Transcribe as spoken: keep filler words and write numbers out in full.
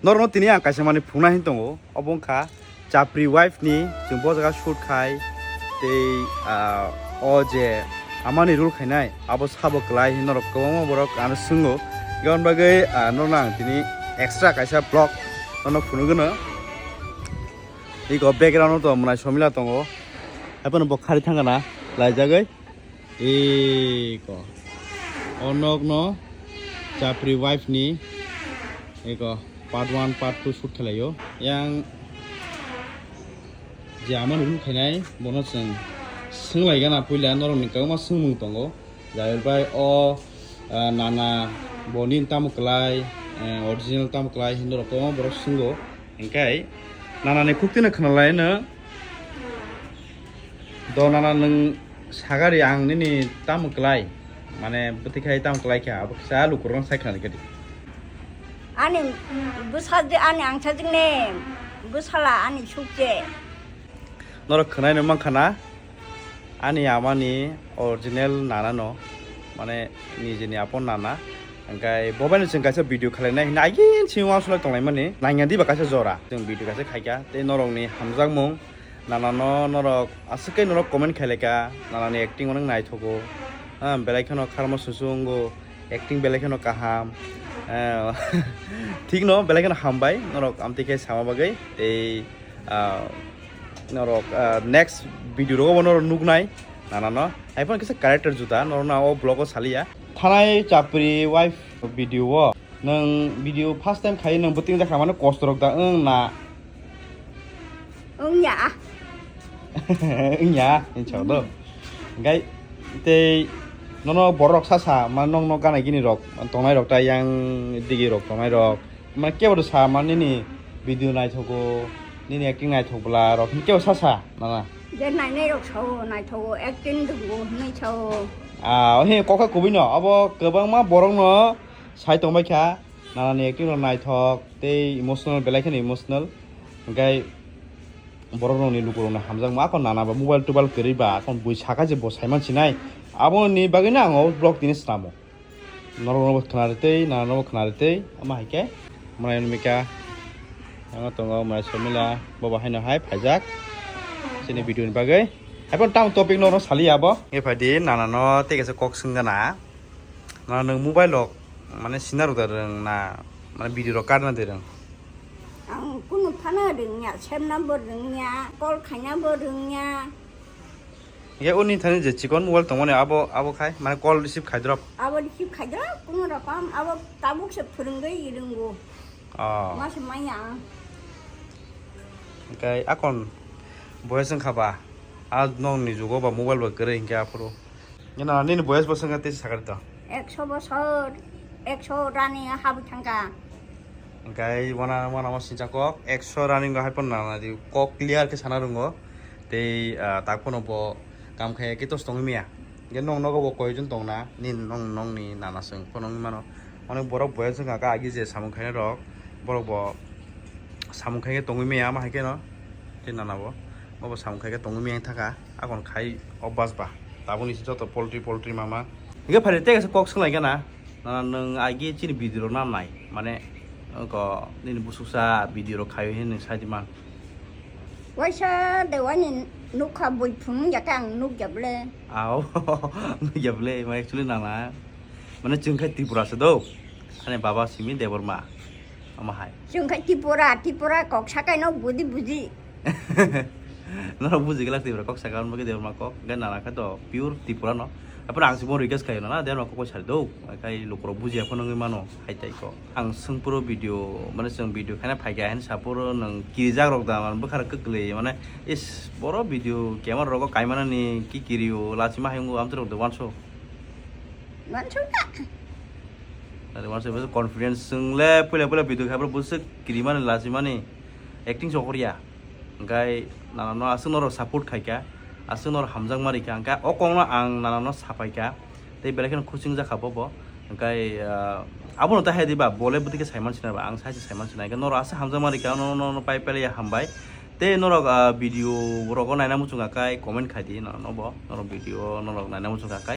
Norokno tini ang kaisa manwi phunukna hin tongo, obo wngkha Chapri wife ni, chwng bo jaga shoot khai tei, ah, o je amani role khainai abo sabo kwlai hin norok kwbangma borok ano swngo. Aboni bagwi, ah, norokno ang tini extra kaisa vlog norokno phunugwino. Iko background o to mwnai somila tongo. Haphano bo khari thangana laijagwi. Eko. O nokno Chapri wife ni eko part one, part two shoot khlaio. Yang je amani role khainai bono chwng swnglaigana puila norokni kwbangma swngmung tongo. Jabir bai o, ah, nana boni tamo kwlai, eh, original tamo kwlai hinwi rok kwbangma borok swngo. Hinkhe nanani khuktino khwnalaino. Do nana nwng sagari ang nini tamo kwlai, mane bwtwi khai tamo kwlai kha, abo kisa lukurokno sai khwnani kadi. Ani bwsa je ani ang sajwk ne bwsala ani suk je. Norok khwnai no mankha na ani amani original nana no, mane nijeni apon nana. Hinkhe bobaino chwng kaisa video khwlainai hinwi agin simi uansuknai tonglaimani. Nangya diba kaisa jora chwng video kaisa khaikha tei norokni hamjakmung. Nanano norok aswk khe norok comment khailai kha, nanani acting onek naithogo. Ha, belai kheno kharma susu wngo, acting belai kheno kaham. Eh, thikno belai kheno hambai norok amtwi khe sama bagwi. Tei, ah, norok, ah, next video rogo bo norok nuknai nanano. Haiphano kisa character juda norokno o vlog o saliya. Thanai Chapri wife video o. Nwng video first time khai nwng bwtwi jakha mane kosto rok da wng na? Wng ya. Wng ya, hinwi sao do. Hinkhe tei nono borok rok sa sa ma nokno gana gini rok tongnai rok ta yang digi rok tongnai rok ma kebo do sa ma nini video naithogo, nini acting naithok bwla rok hinwi kebo sa sa nana. Je nainai rok sao naithogo, acting dungo hinwi sao. Ah, o he kokha kubui no abo kwbangma borok no sai tongbai kha. Nanani acting rok naithok tei emotional, belai kheno emotional. Hinkhe borok rokni lukurokno hamjakma, akon nana ba mobile tobile kwrwi ba, akon bui saka je bo saiman sinai. Aboni bagwino ang o vlog tini snamo. Norokno bo khna rwtwi, nanano bo khna rwtwi, ama hai khe mwnai mika. Ang tongo mwnai somila, bo bo haino hai phaijak chini video ni bagwi. Haiphano tamo topic norokno saliya abo. Nge phaidi nanano tei kaisa kok swngna. Na nwng mobile rok mane sina rwda rwng na mane video rok karna de rwng? Ang kunu phano rwngya, semna bo rwngya, call khaina bo rwngya. Ye uni thani je chikon mobile tongmani abo, abo khai mane call receive khai drop. Abo receive khai drop, kunu rokom abo tabuk se phwrwngwi rwngo. Oh. Ma se maya. Hinkhe akon boyes wngkha ba, a nokni jugo ba mobile ba kwrwi hinkhe aphuru. Nini boyes bo swngkha tei sakari to. Ekso bosor, ekso rani habwi thangkha. Hinkhe wana, wana ma sincha kok, ekso rani wngkha hai phano nana di kok clear khe sana rwngo. Tei, ah, tak phano bo kam khaiya khe tos tongwi maya. Hinkhe nong nogo bo koijon tongna, nini nong, nongni nana swng phano wngwi mano. Onek borok boyes wngkha khe agi je samung khainai rok, borok bo samung khai khe tongwi maya, ama hai kheno tei nana bo, bo bo samung khai khe tongwi maya wng thaka, akon khai obas ba, tabukni se joto poultry, poultry mama. Hinkhe phaidi tei kaisa kok swng lai gana, nana nwng agi chini video rok nam nai, mane, ko nini busuksa video rok khai hwnwi nwng sai di man. Waisa de wani nukha bui phunung ya khe ang nukya ble. Ao, nukya ble, ma actually nana. Mane chwng khai Tripura se do. Ani baba simi Debbarma. Ama hai. Chwng khai Tripura, Tripura kok sakai no budi budi. Norok buji glak Tripura kok saka, ang bagwi Debbarma kok. Gai nana khe to pure Tripura no. Apor ang simo request khai nana, Debbarma kok sari do. Khai lukurok buji aphano wngwi mano, hai tai kok. Ang swngphuru video, mane chwng video khaina phaikha hinwi saphuru nwng kirijak rok da, mane bwkha rok kwklwi, mane is boro video camera rogo kaimanani ki kirio lachima hai wngo amtwrok da uanso. Uanso da. Ari uanso bwswk confidence chwng le puila puila video khai bwrok bwswk kirimani lachimani acting chokoriya. Hinkhe nanano aswk norok support khaikha, aswk norok hamjakma rikha, hinkhe o kokno ang nanano sapaikha, tei belai kheno khuching jakha bo bo. Hinkhe, ah, abono ta hai diba, bole bwtwi khe saiman sinai ba, ang saisi saiman sinai, hinkhe norok aswk hamjakma rikha, no, no, no, pai pele ya hambai. Tei norok, ah, video rogo naina muchung kha khai comment khai di, no, no bo, norok video norok naina muchung kha khai.